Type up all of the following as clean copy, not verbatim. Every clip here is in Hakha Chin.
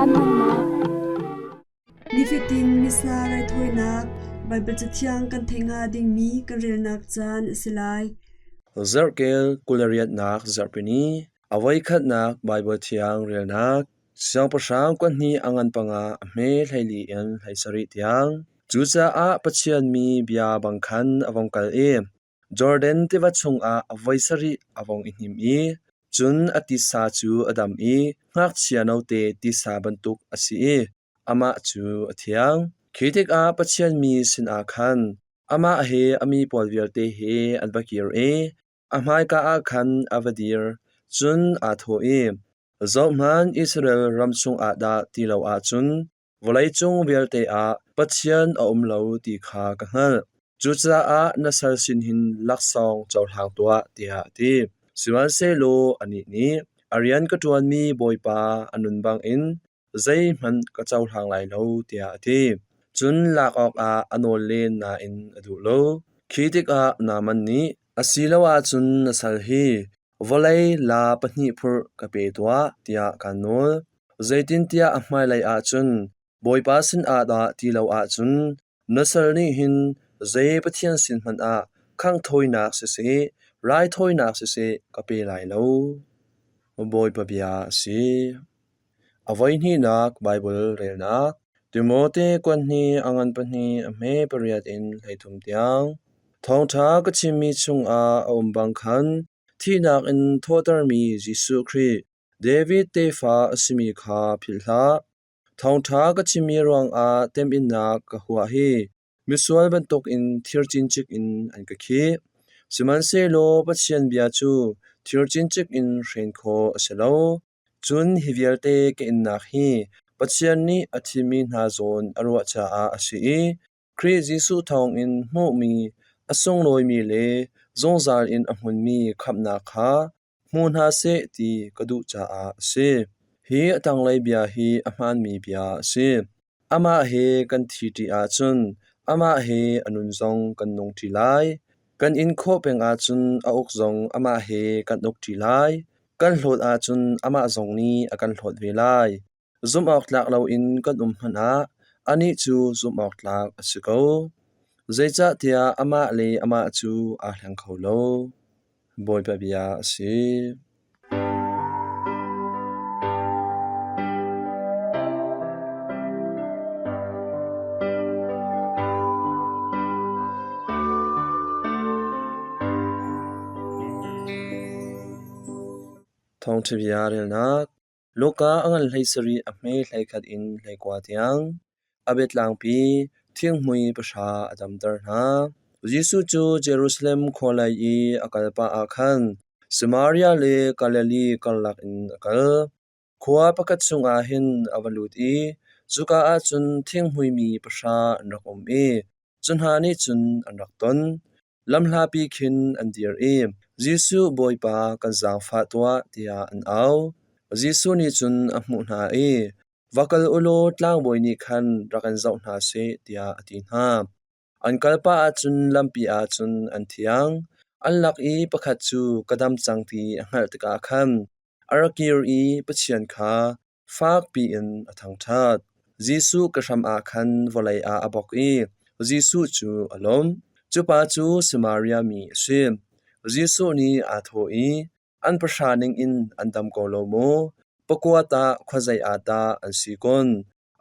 Caan hmannak. Nifatin Missa raithawinak Baibal Cathiang kan theih hnga dingmi kan relnak caan a si lai. Zarhkel 28nak zarhpini a voikhatnak Baibal Thiang relnak Siangpahrang kuahnih a ngan panga a hme 14 in 17 tiang. Cucaah Pathian mi bia bang khan a vung kal i Jordan tiva chungah a voi sarih a vung i hnim i cun a titsa cu a dam i ngakchia note titsa bantuk a si i amah cu a thiang. Khi tikah Pathian mi sinah khan amah he a mi pawl vialte he an va kir i a hmaika ah khan a va dir, cun aa thawh i, Zohhmanh, Israel ram chungah dah ti lo ahcun vawleicung vialte ah Pathian a um lo ti kha ka hngalh. Cucaah na sal sin hin laksawng cohlang tuah, tiah a ti. Sihmanhsehlaw anih nih, A rian ka ṭuanmi Bawipa a nun bangin zeihmanh ka cohlang lai lo, tiah a ti. Cun lak awkah a nawl len nain a duh lo. Khi tikah Naaman nih, Asiloah cun na sal hi vawlei la pahnih phurh ka pe tuah, tiah kaan nawl. Zeitintiah a hmailei ah cun Bawipa sinah dah ti lo ahcun na sal nih hin zei pathian sin hmanh ah khanghthawinak siseh, raithawinak siseh ka pe lai lo. Bawipa bia a si. A voihnihnak Baibal relnak Timote kuanhnih a ngan pahnih a hme pariat in 13 tiang. Thawngṭha ka chimmi chungah a um bang khan thihnak in thawhtermi Jesuh Khrih, David tefa a simi kha philh hlah. Thawngṭha ka chimmi ruangah temhinnak ka huah hi misual bantukin thir cincik in an ka khih. Sihmanhsehlaw Pathian bia cu thir cincik in hren khawh a si lo. Cun hi vialte ka innak hi Pathian nih a thimmi hna zawn a ruah caah a si i Khrih Jesuh thawngin hmuhmi a sunglawimi le zungzal in a hmunmi khamhnak kha hmu hna seh ti ka duh caah a si. Hi a tanglei bia hi a hmaanmi bia a si. Amah he kan thi ṭi ahcun amah he a nun zong kan nung ṭi lai. Kan in khawh peng ahcun a uk zong amah he kan uk ṭi lai. Kan hlawt ahcun amah zong nih a kan hlawt ve lai. Zumhawktlak loin kan um hmanh ah anih cu zumhawktlak a si ko. Zeicahtiah amah le amah cu aa hleng kho lo. Bawipa bia a si. Thawngṭha bia relnak Luka a ngan 17 a hme 11 in 19 tiang. A biatlangpi thinghmui pahra a damter hna. Jesuh cu Jerusalem khua lei i a kal pah ah khan Samaria le Galilee karlak in a kal. Khua pakhat chungah hin a va lut i cuka ah cun thinghmuimi pahra an rak um i cu hna nih cun an rak ton. Lamhlapi khin an dir i, Jesuh Bawipa kan zaangfah tuah, tiah an au. Jesuh nih cun a hmuh hna i, Va kal u law tlangbawi nih khan rak in zoh hna seh, tiah a ti hna. An kal pah ahcun lampi ah cun an thiang. An lak i pakhat cu ka dam cang ti a hngalh tikah khan a ra kir i Pathian kha fak piin a thangṭhat. Jesuh ka hram ah khan vawlei ah a bawk i Jesuh cu a lawm. Cu pa cu Samaria mi a si. Jesuh nih aa thawh i, An pahra ningin an dam ko lo maw? Pakua tah khuazei ah dah an si kun?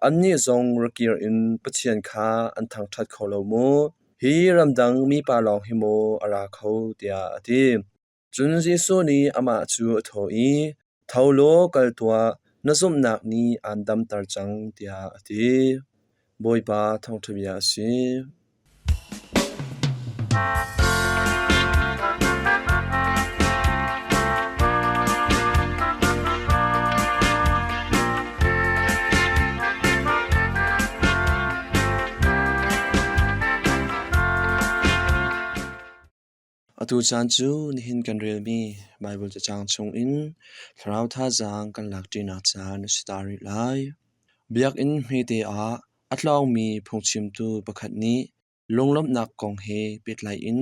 Annih zong ra kir in Pathian kha an thangṭhat kho lo maw? Hi ramdang mipa lawng hi maw a ra kho? tiah a ti. Cun Jesuh nih amah cu a thawh i, Tho law kal tuah, na zumhnak nih aan damter cang, tiah a ti. Bawipa thawngṭha bia a si. Atu caan cu nihin kan relmi Baibal cacang chungin thlarau thazaang kan lakṭinak caan a si ta rih lai. Biakinn hmete ah a tlawngmi phungchimtu pakhat nih lunglawmhnak kong he pehtlai in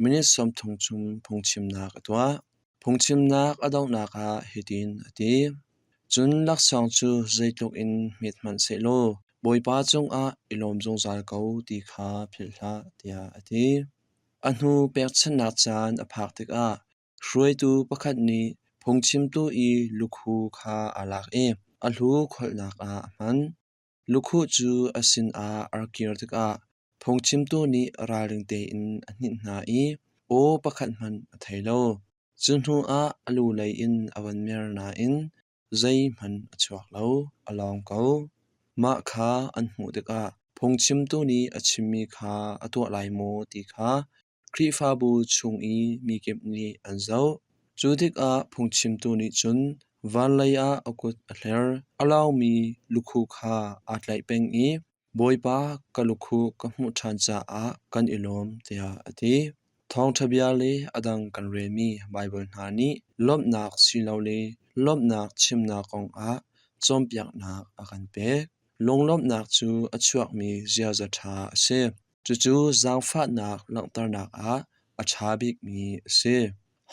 minute 30 chung phungchimnak a tuah. Phungchimnak a donghnak ah hitin a ti: Cun laksawng cu zeitluk in hmet hmanh sehlaw Bawipa cungah i lawm zungzal ko ti kha philh hlah, tiah a ti. A hnu pekchanhnak caan a phak tikah hruaitu pakhat nih phungchimtu i lukhu kha aa lak i a hlu kholhnak ah a hman. Lukhuh cu a sinah a rak kir tikah phungchimtu nih ralring tein a hninh hna i aw pakhat hmanh a thei lo. Cu hnuah a lu lei in a van mer nain zeihmanh a chuak lo, a lawng ko. Mah kha an hmuh tikah phungchimtu nih a chimmi kha a tuah lai maw ti kha Khrihfabu chung i mikip nih an zoh. Cu tikah phungchimtu nih cun vanlei ah a kut a hler. A lawngmi lukhuh kha aa tlaih peng i Bawipa ka lukhuh ka hmuh ṭhan caah kan i lawm tiah a ti. Thawngṭha bia le a dang kan relmi Baibal hna nih lawmhnak silole lawmhnak chimnak kongah cawnpiaknak a kan pek. Lunglawmhnak cu a chuakmi ziaza ṭha a si. Cucu zaangfahnak langhternak ah a ṭha bikmi a si.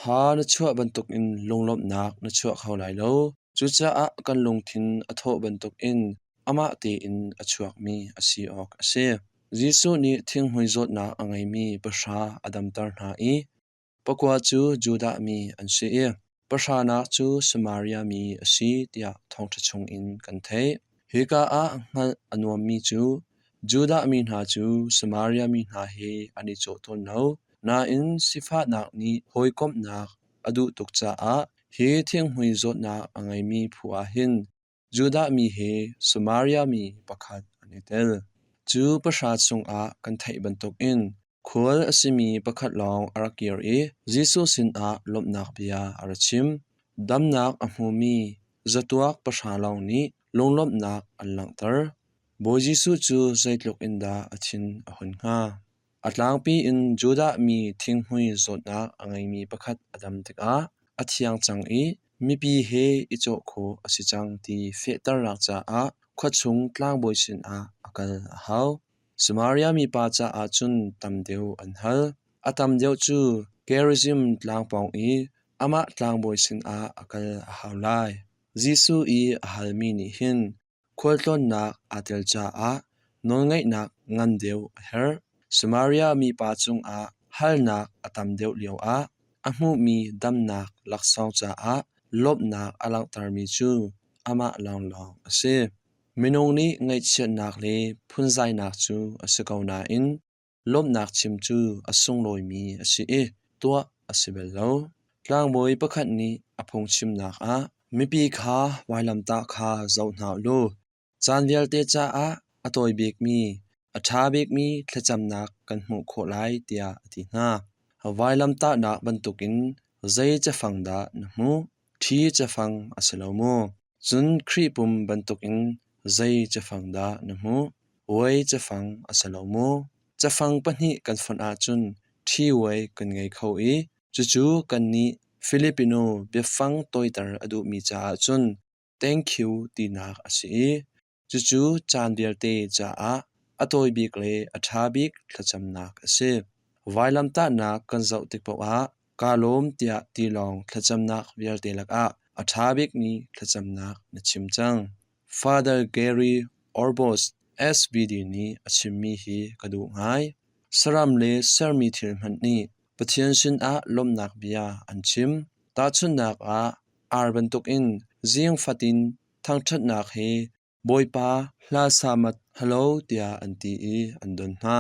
Ha na chuah bantukin lunglawmhnak na chuah kho lai lo. Cucaah kan lungthin a thawh bantukin amah tein a chuakmi a si awk a si. Jesuh nih thinghmui zawtnak a ngeimi pahra a damter hna i pakua cu Judah mi an si i pahranak cu Samaria mi a si tiah thawngṭha chungin kan theih. Hika ah hngalh a nuammi cu Judah mi hna cu Samaria mi hna he an i cawh tawn lo, nain sifahnak nih hawikomhnak a duh tuk caah hi thinghmui zawtnak a ngeimi phu ah hin Judah mi he Samaria mi pakhat an i tel. Cu pahra chungah kan theih bantukin khual a simi pakhat lawng a rak kir i Jesuh sinah lawmhnak bia a ra chim. Damnak a hmumi zatuak pahra lawng nih lunglawmhnak an langhter. Bawi Jesuh cu zeitluk in dah a thin a hun hnga? A tlangpi in Judah mi thinghmui zawtnak a ngeimi pakhat a dam tikah a thiang cang i mipi he i cawh khawh a si cang ti fehternak caah khuachung tlangbawi sinah a kal a hau. Samaria mipa caah cun tam deuh an hal. A tam deuh cu Gerizim tlang pawng i amah tlangbawi sinah a kal a hau lai. Jesuh i a halmi nih hin Khualtlawnnak aa tel caah nawlngeihnak ngan deuh a herh. Samaria mipa cungah halnak a tam deuh lioah a hmuhmi damnak laksawng caah lawmhnak a langhtermi cu amah lawnglawng a si. Minung nih ngaihchiatnak le phunzainak cu a si ko nain Lawmhnak chim cu a sunglawimi a si i tuah a si bal lo. Tlangbawi pakhat nih a phungchimnak ah mipi kha vailamtah kha zoh hna u law caan vialte caah a tawi bikmi, a ṭha bikmi thlacamnak kan hmuh khawh lai tiah a ti hna. Vailamtahnak bantukin zei cafang dah na hmuh? Ṭhi cafang a si lo maw? Cun Khrih pum bantukin zei cafang dah na hmuh? Uai cafang a si lo maw? Cafang pahnih kan fonh ahcun ṭhi uai kan ngei kho i cucu kannih Filipino biafang tawiter a duhmi caah cun thank you tinak a si i Cucu caan vialte caah a tawi bik le a ṭha bik thlacamnak a si. Vailamtahnak kan zoh tik paoh ah kaa lawm tiah ti lawng thlacamnak vialte lakah a ṭha bikmi thlacamnak na chim cang. Father Gary Orbos SVD nih a chimmi hi ka duh ngai. Saram le sermi thil hmanh nih Pathian sinah lawmhnak bia an chim. Tahchunhnak ah, ar bantukin zing fatin Thangṭhatnak he Bawipa hla sa mat halo tiah an ti i an don hna.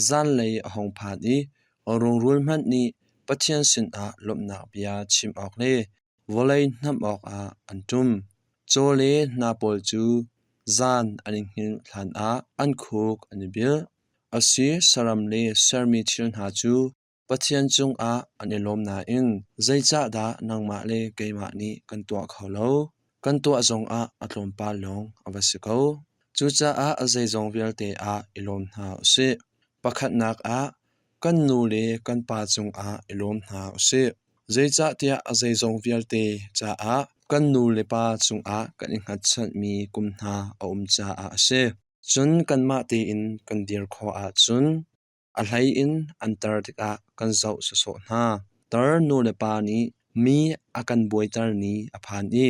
Zanlei a hung phan i rungrul hmanh nih Pathian sinah lawmhnak bia chim awk le vawlei hnamh awkah an ṭum. Caw le hna pawl cu zan an i hngilh hlanah an khuk an i bil. Asi saram le sermi thil hna cu Pathian cungah an i lawm nain zeicahdah nangmah le keimah nih kan tuah kho lo? Kan tuah zongah a tlawmpal lawng a va si ko. Cucaah zeizong vialte ah i lawm hna u sih. Pakhatnak ah, kan nu le kan pa cungah i lawm hna u sih. Zeicahtiah a zeizong vialte caah kan nu le pa cungah kan i hngatchanhmi kum hna a um caah a si. Cun kanmah tein kan dir khawh ahcun A hlei in an tar tikah kan zoh sawsawh hna. Tar nulepa nih mi a kan buaiter ni a phan i.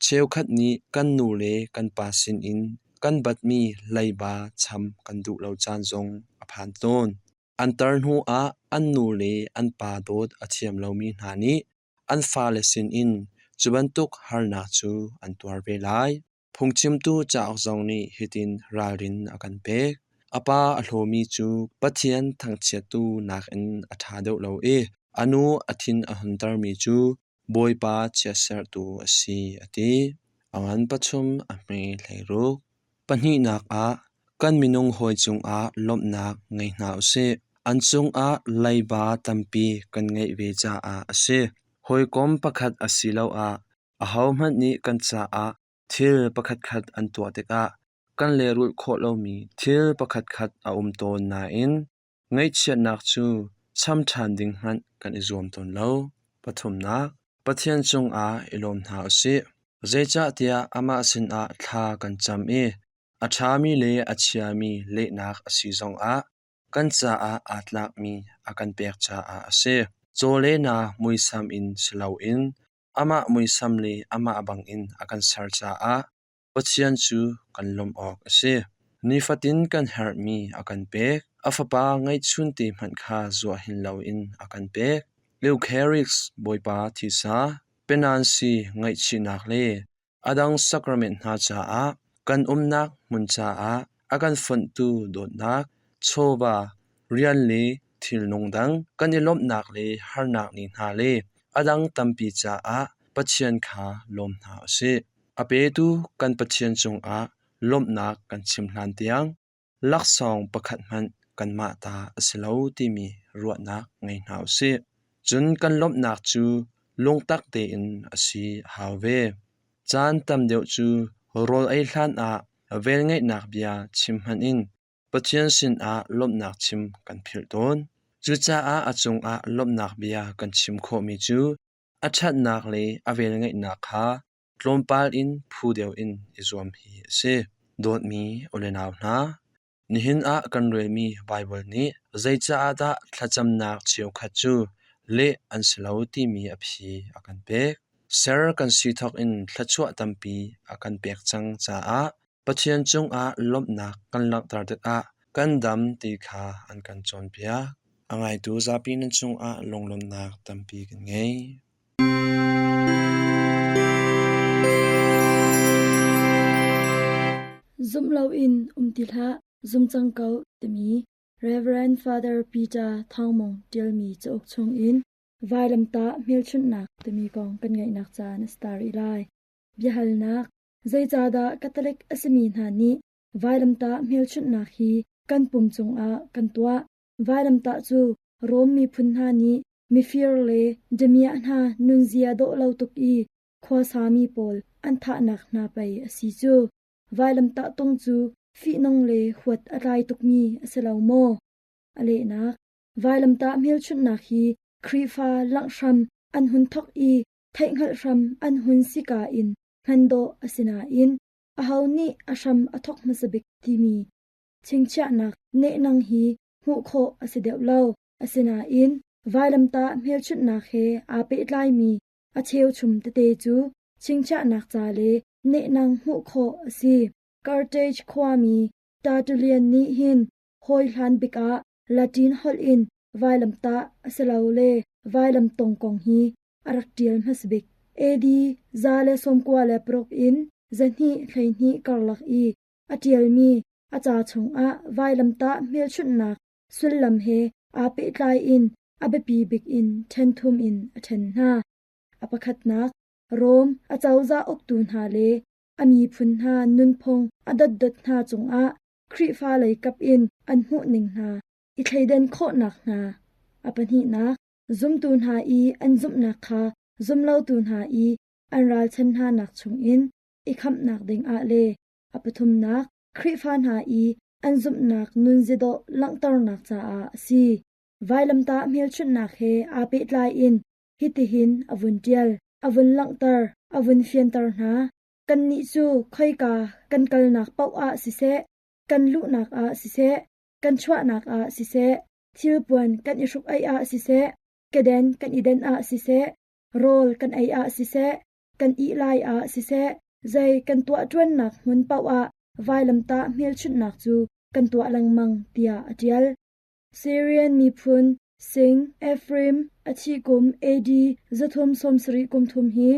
Cheukhat nih kan nu le kan pa sinin kan batmi leiba cham kan duh lo caan zong a phan tawn. An tar hnuah an nu le an pa dawt a thiam lomi hna nih an fale sinin cu bantuk harnak cu an tuar ve lai. Phungchimtu cauk zong nih hitin ralrin a kan pek: A pa a hlawmi cu Pathian thangchiattu nakin a ṭha deuh lo i a nu a thin a huntermi cu Bawipa chiatserhtu a si, a ti. A ngan pathum a hme 16. Pahnihnak ah, kan minung hawi cungah lawmhnak ngei hna u sih. An cungah leiba tampi kan ngeih ve caah a si. Hawikom pakhat asiloah ahohmanh nih kan caah thil pakhatkhat an tuah tikah kan lehrulh khawh lomi thil pakhatkhat a um tawn nain Ngaihchiatnak cu cham ṭhan ding hmanh kan i zuam tawn lo. Pathumnak, Pathian cungah i lawm hna u sih. Zeicahtiah amah sinah thla kan cam i a ṭhami le a chiami lehnak a si zongah kan caah aa tlakmi a kan pek caah a si. Caw le na muisam in si loin amah muisam le amah bangin a kan ser caah Pathian cu kan lawmh awk a si. Nifatin kan herhmi a kan pek. A Fapa ngeihchunte hmanh kha zuah hin loin a kan pek. Eucharist Bawipa thisa, penansi ngaihchihnak le a dang sacrament hna caah kan umnak hmun caah a kan fonhtu dawtnak, chawva, rian le thilnung dang kan i lawmhnak le harnak ni hna le a dang tampi caah Pathian kha lawm hna u sih. A petu kan Pathian cungah lawmhnak kan chim hlan tiang laksawng pakhat hmanh kanmah ta a si lo timi ruahnak ngei hna u sih. Cun kan lawmhnak cu lungtak tein a si a hau ve. Caan tam deuh cu rawl ei hlanah velngeihnak bia chim hmanh in Pathian sinah lawmhnak chim kan philh tawn. Cucaah a cungah lawmhnak bia kan chim khawhmi cu a ṭhatnak le a velngeihnak kha tlawmpal in phu deuh in i zuam hi a si. Dawtmi u le nau hna, nihin ah kan relmi Baibal nih zeicah dah thlacamnak cheukhat cu leh an si lo timi a phi a kan pek. Ser kan si thawk in thluachuah tampi a kan pek cang caah Pathian cungah lawmhnak kan langhter tikah kan dam ti kha an kan cawnpiak. A ngaitu zapi nan cungah lunglawmhnak tampi kan ngei. Zumh loin um ti hlah, zum cang ko timi Reverend Father Peter Thangmung ṭialmi cauk chungin vailamtah hmelchunhnak timi kong kan ngaihnak caan a si ta rih lai. Biahalnak Zeicahdah Catholic a simi hna nih vailamtah hmelchunhnak hi kan pum cungah kan tuah? Vailamtah cu Rom miphun hna nih mifir le damiah hna nunzia dawh lo tuk i khuasami pawl an thahnak hna pei a si cu. Vailamtah tung cu fihnung le huat a tlai tukmi a si lo maw? A lehnak Vailamtah hmelchunhnak hi Khrihfa langhhram an hun thawk i theihhngalh hram an hun sika in hman dawh a si nain aho nih a hram a thawk hmasa bik timi chingchiahnak nehnang hi hmuh khawh a si deuh lo. Asinain vailamtah hmelchunhnak he aa pehtlaimi a cheuchum tete cu chingchiahnak ca le nehnang hmuh khawh a si. Carthage khuami Tertullian nih hin hawi hlan bik ah Latin holh in vailamtah asilole vailamtong kong hi a rak ṭial hmasabik. AD 196 in 212 karlak i a ṭialmi a ca chungah vailamtah hmelchunhnak sullam he aa pehtlai in a biapi bik in ṭhen thum in a ṭhen hna. A pakhatnak, Rom acozah uktu hna le a miphun hna nunphung a dotdot hna cungah Khrihfa lei kap in an hmuhning hna i thleidan khawhnak hna. A pahnihnak, zumtu hna i an zumhnak kha zumlotu hna i an ralchan hnanak chungin i khamhnak dingah le a pathumnak, Khrihfa hna i an zumhnak nunzidawh langhternak caah a si. Vailamtah hmelchunhnak he aa pehtlai in hitihin a vun ṭial, a vun langhter, a vun fianter hna. Kannih cu khoika kan kalnak paoh ah siseh, kan luhnak ah siseh, kan chuahnak ah siseh, thilpuan kan i hruk-aih ah siseh, keden kan i den ah siseh, rawl kan ei ah siseh, Kan ih lai ah siseh, zei kan tuahṭuannak hmun paoh ah vailamtah hmelchunhnak cu kan tuah lengmang, tiah a ṭial. Syrian miphun Sing Ephraim a thih kum AD 373 hi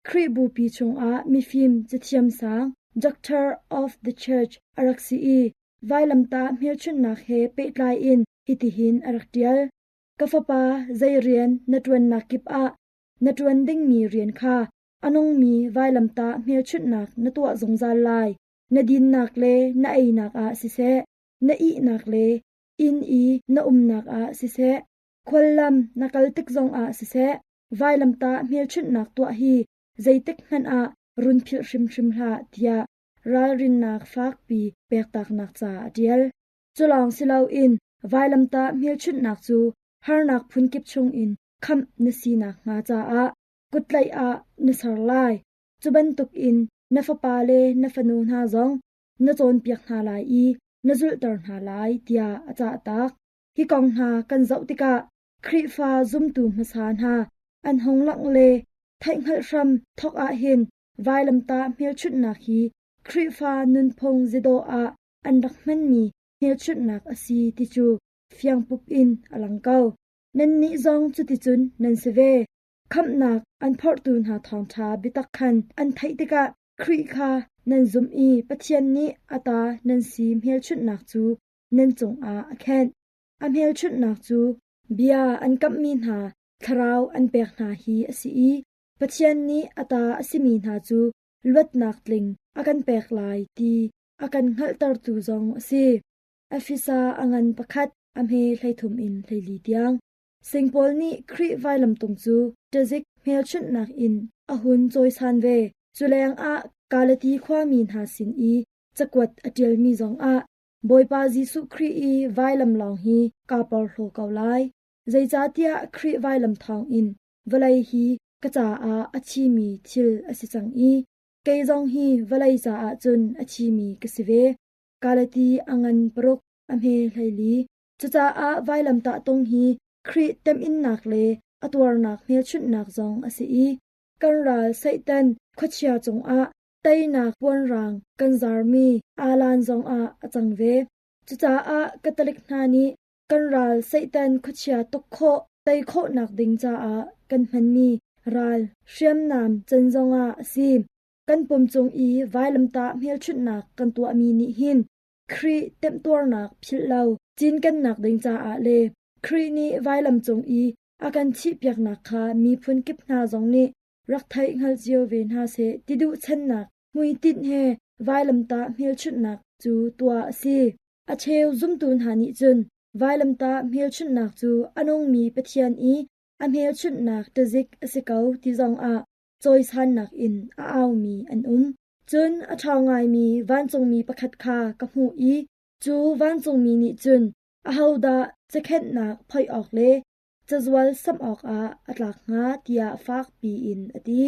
Khrih Bupi chungah mifim cathiam sang Doctor of the Church a rak si i vailamtah hmelchunhnak he pehtlai in hitihin a rak ṭial. Ka fapa, zei rian na ṭuannak kip ah na ṭuan dingmi rian kha a nungmi vailamtah hmelchunhnak na tuah zungzal lai. Na dinnak le na einak ah siseh, na ihnak le inn i na umnak ah siseh, khuallam na kal tik zongah siseh, vailamtah hmelchunhnak tuah hi zeitik hmanh ah run philh hrimhrim hlah tiah ralrinnak fakpi pektaknak ca a ṭial. Cu lawng si loin vailamtah hmelchunhnak cu harnak phunkip chungin khamh na si nakhnga caah kuttlaih ah na ser lai. Cu bantukin na fapa le na fanu hna zong na cawnpiak hna lai i na zulhter hna lai tiah a cahtak. Hi kong hna kan zoh tikah Khrihfa zumtu hmasa hna an hung langh le theihhngalh hram thawk ahhin vailamtah hmelchunhnak hi Khrihfa nunphung zidawh ah an rak hmanmi hmelchunhnak a si ti cu fiangpup in a lang ko. Nannih zong cuticun nan si ve. Khamhnak an phorhtu hna thawngṭha biatak khan an theih tikah Khrih kha nan zumh i Pathian nih a ta nan si hmelchunhnak cu nan cungah a khenh. A hmelchunhnak cu bia an kamhmi hna thlarau an pek hna hi a si i Pathian nih a ta a simi hna cu luatnak tling a kan pek lai ti a kan hngalhtertu zong a si. Efesa a ngan pakhat a hme 13 in 14 tiang. Sing pawl nih Khrih vailamtung cu ṭazik hmelchunhnak in a hun cawisan ve. Cu lengah Galati khuami hna sin i cakuat a ṭialmi zongah Bawipa Jesuh Khrih i vailam lawng hi kaa porhlaw ko lai. Zeicahtiah Khrih vailam thawngin vawlei hi ka caah a thimi thil a si cang i kei zong hi vawlei caah cun a thimi ka si ve. Galati a ngan paruk a hme 14. Cucaah vailamtah tung hi Khrih temhinnak le a tuarnak hmelchunhnak zong a si i kan ral Satan khuachia cungah teinak puanrang kan zarmi aalan zongah a cang ve. Cucaah Catholic hna nih kan ral Satan khuachia tuk khawh, tei khawhnak ding caah kan hmanmi ral hriamnam can zongah a si. Kan pum cung i vailamtah hmelchunhnak kan tuahmi nih hin Khrih temhtuarnak philh lo cinkennak ding caah le Khrih nih vailam cung i a kan thihpiaknak kha miphun kip hna zong nih rak theih hngal cio ve hna seh ti duhchannak hmuitinh he vailamtah hmelchunhnak cu tuah a si. A cheu zumtu hna nih cun vailamtah hmelchunhnak cu a nungmi Pathian i a hmelchunhnak ṭazik a si ko ti zongah cawisannak in a aumi an um. Cun a ṭhawng ngaimi vancungmi pakhat kha ka hmuh i cu vancungmi nih cun ahodah cakhenhnak phoih awk le cazual samh awkah a tlak hnga tiah fak piin a ti.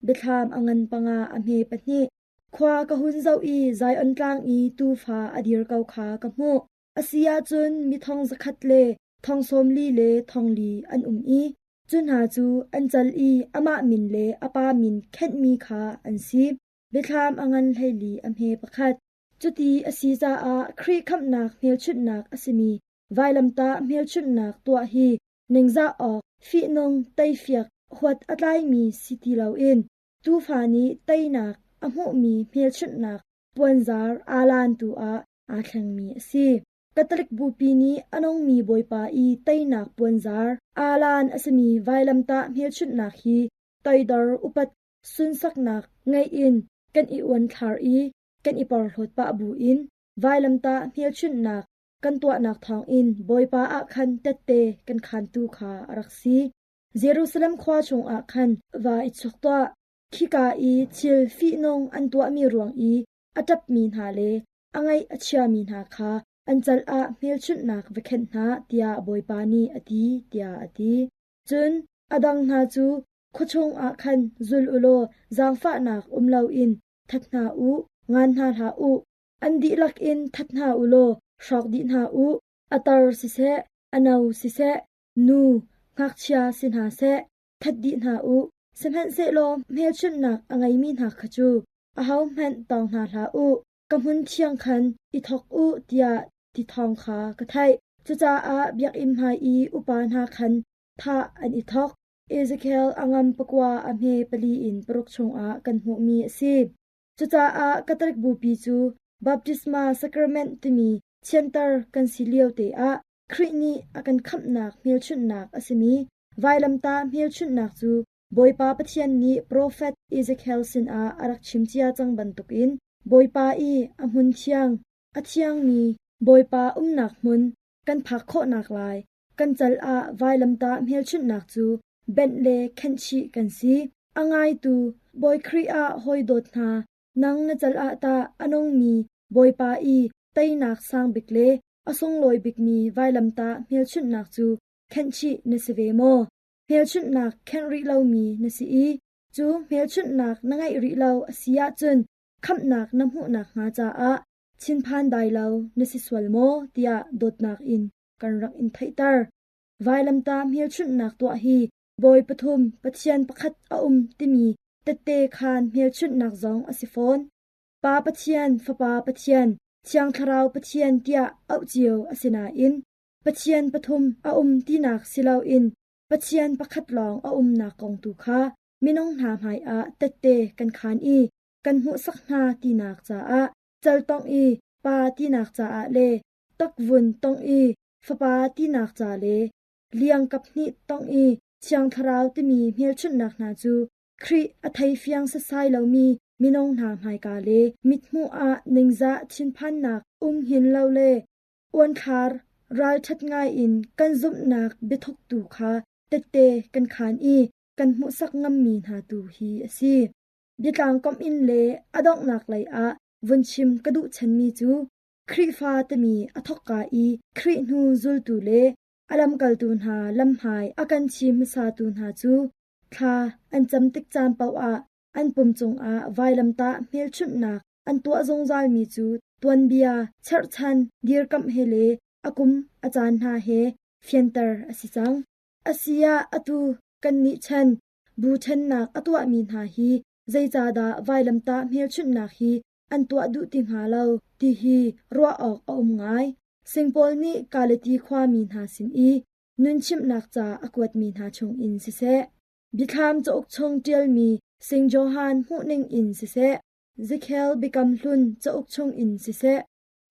Biathlam a ngan panga a hme pahnih. Khua ka hun zoh i Zion tlang i tuufa a dir ko kha ka hmuh. A si ahcun mi thong zakhat le thong sawm li le thong li an um i Cu hna cu an cal i amah min le a pa min khenhmi kha an si. Biathlam a ngan 14 a hme pakhat. Cuti a si caah Khrih khamhnak hmelchunhnak a simi vailamtah hmelchunhnak tuah hi ningzah awk, fihnung, teifiak, huat a tlaimi si ti loin tuufa nih teinak a hmuhmi hmelchunhnak puanzar aalan tu ah aa thlengmi a si. Catholic Bupi nih a nungmi Bawipa i teinak puanzar aalan a simi vailamtah hmelchunhnak hi toidor upat sunsaknak ngeih in kan i uanthlar i kan i porhlawt pah buin vailamtah hmelchunhnak kan tuahnak thawngin Bawipa ah khan tette kan khantu kha a rak si. Jerusalem khua chungah khan va i chok tuah. Khika i thil fihnung an tuahmi ruang i a ṭapmi hna le a ngaih a chiami hna kha an cal ah hmelchunhnak va khenh hna, tiah Bawipa nih a ti, tiah a ti. Cun a dang hna cu khua chungah khan zul u law zaangfahnak um loin that hna u, ngan hna hlah u. An dihlak in that hna u law hrawk dih hna u. A tar siseh, a no siseh, nu, ngakchia si hna seh, that dih hna u. Sihmanhsehlaw hmelchunhnak a ngeimi hna kha cu ahohmanh tawng hna hlah u, ka hmun thiang khan i thawk u tiah ti thawng kha ka theih. Cucaah biakinn hmai i upa hna khan thah an i thawk. Ezekiel a ngam pakua a hme pali in paruk chungah kan hmuhmi a si. Cucaah Catholic Bupi cu Baptisma Sacrament timi thianter kan si lio te ah Khrih nih a kan khamhnak hmelchunhnak a simi vailamtah hmelchunhnak cu Bawipa Pathian nih profet Ezekiel sinah a rak chim cia cang bantukin Bawipa i a hmun thiang, a thiangmi Bawipa umnak hmun kan phak khawhnak lai kan cal ah vailamtah hmelchunhnak cu benh le khenhchih kan si. A ngaitu Bawi Khrih ah hawi dawt hna, nang na cal ah tah a nungmi Bawipa i teinak sang bik le a sunglawi bikmi vailamtah hmelchunhnak cu khenhchih na si ve maw? Hmelchunhnak khenh rih lomi na si i cu hmelchunhnak na ngeih rih lo a si ahcun khamhnak na hmuh nakhnga caah thinphan dai lo na si sual maw tiah dawtnak in kan rak in theihter. Vailamtah hmelchunhnak tuah hi Bawi pathum Pathian pakhat a um timi tette khaan hmelchunhnak zong a si fawn. Pa Pathian, Fapa Pathian, Thiang Thlarau Pathian tiah auh cio a si nain Pathian pathum a um tinak si loin Pathian pakhat lawng a umnak kong tu kha minung hna hmaiah tette kan khaan i kan hmuhsak hna tinak caah caltongh i Pa tinak caah le takvun tongh i Fapa tinak ca le liang kaphnih tongh i Thiang Thlarau timi hmelchunhnak hna cu Khrih a theifiang sasai lomi minung hna hmaika le mithmuh ah ningzah thinphannak um hin lo le uanthlar ralṭhat ngaiin kan zumhnak biathuktu kha tette kan khaan i kan hmuhsak ngammi hna tu hi a si. Biatlang komh in le a donghnak lei ah vun chim ka duh chanmi cu Khrihfa timi a thawkka i Khrih hnu zultu le a lamkaltu hna lamhmai a kan chim hmasatu hna cu thla an cam tik caan paoh ah an pum cungah vailamtah hmelchunhnak an tuah zungzalmi cu tuanbia cherhchan dirkamh he le a kum a caan hna he fianter a si cang. Asiah atu kannih chan bu ṭhennak a tuahmi hna hi zeicahdah vailamtah hmelchunhnak hi an tuah duh ti hnga lo ti hi ruah awk a um ngai. Singpaul nih Galati khuami hna sin i nunchimhnak ca a kuatmi hna chungin siseh, Biathlam cauk chung ṭialmi Sing Johan hmuhning in siseh, Zekhel Biakam Hlun cauk chungin siseh,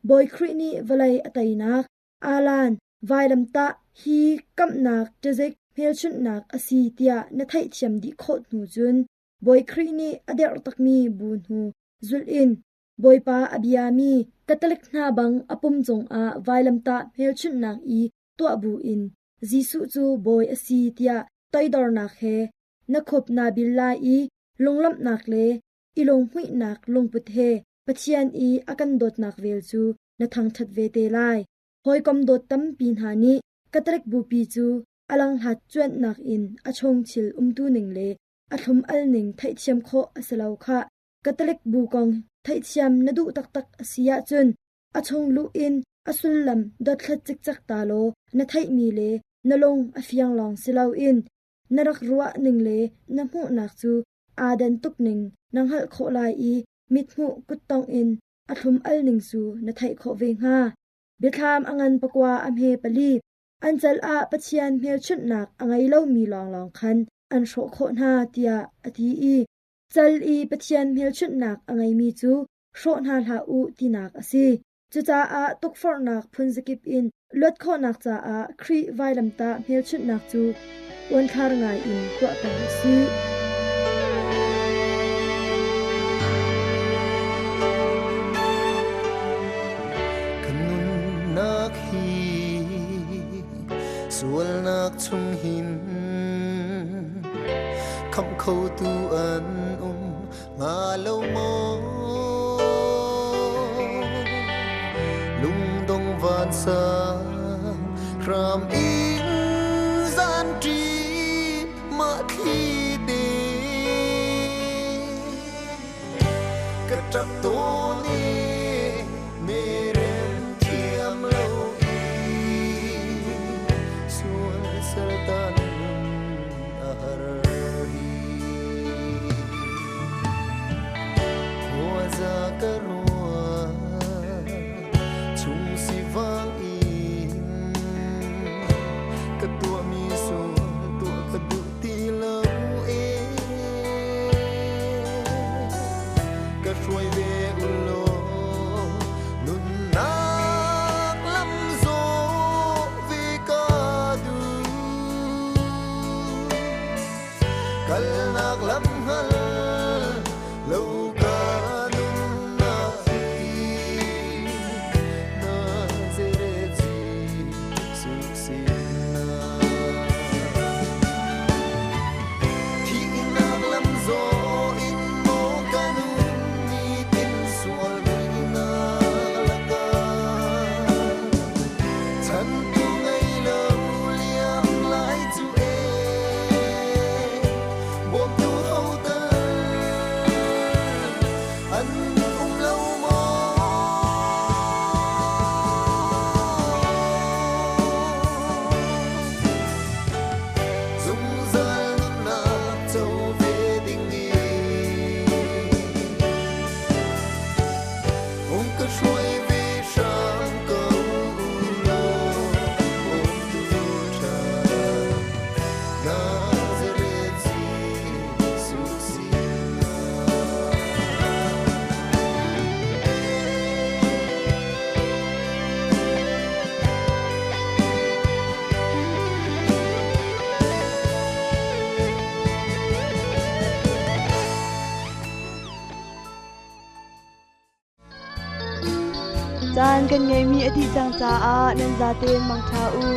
Bawi Khrih nih vawlei a teinak, alan, vailamtah hi kamhnak ṭazik hmelchunhnak a si tiah na theihthiam dih khawh hnu cun Bawi Khrih nih a derh takmi bu hnu zulh in Bawipa a biami Catholic hna bang a pum cungah vailamtah hmelchunhnak i tuah buin Jesuh cu Bawi a si tiah toidornak he na khup naa bil lai i lunglawmhnak le i lunghmuihnak lungput he Pathian i a kan dawtnak vel cu na thangṭhat ve te lai. Hawikom dawt tampi hna nih Catholic Bupi cu a langhlat cuanhnak in a chungthil umtuning le a thlum-al ning theihthiam khawh a si lo khah. Catholic bu kong theihthiam na duh taktak a si ahcun a chung luh in a sullam dothlat cikcek ta law na theihmi le na lung a fiang lawng si loin na rak ruah ning le na hmuhnak cu aa dan tuk ning na hngalh khawh lai i mithmuh kuttongh in a thlum-al ning cu na theih khawh ve hnga. Biathlam a ngan pakua a hme pali. An cal ah Pathian hmelchunhnak a ngei lomi lawnglawng khan an hrawh khawh hna tiah a ti i cal i Pathian hmelchunhnak a ngeimi cu hrawh hna hlah u tinak a si. Cucaah tukforhnak phunzakip in luat khawhnak caah Khrih vailamtah hmelchunhnak cu uanthlar ngai in tuah peng u sih. Kan nunnak hi sualnak chung hin khamh khotu an um hnga lo maw lungdong vansang hram in zan ṭi mah thli te ka ṭap tawn i merem thiam lo i sual saltan a har hi. hruai ve u law nunnak lam zawh ve ka duh. Kalnak lam hngal lo ka nunnak hi Nazareth Jesuh sinah. Thihnak lam zawh in maw ka nun nitin sual muihnak lakah chantu ngei lo liam lai cu ee bawmtu ho tal an um lo maw? Zungzal nunnak co ve ding in hung ka hruai ve hram ko law bawmtu ṭha Nazareth Jesuh sinah. Caan kan ngeimi a dih cang caah nan zaten mangṭha u.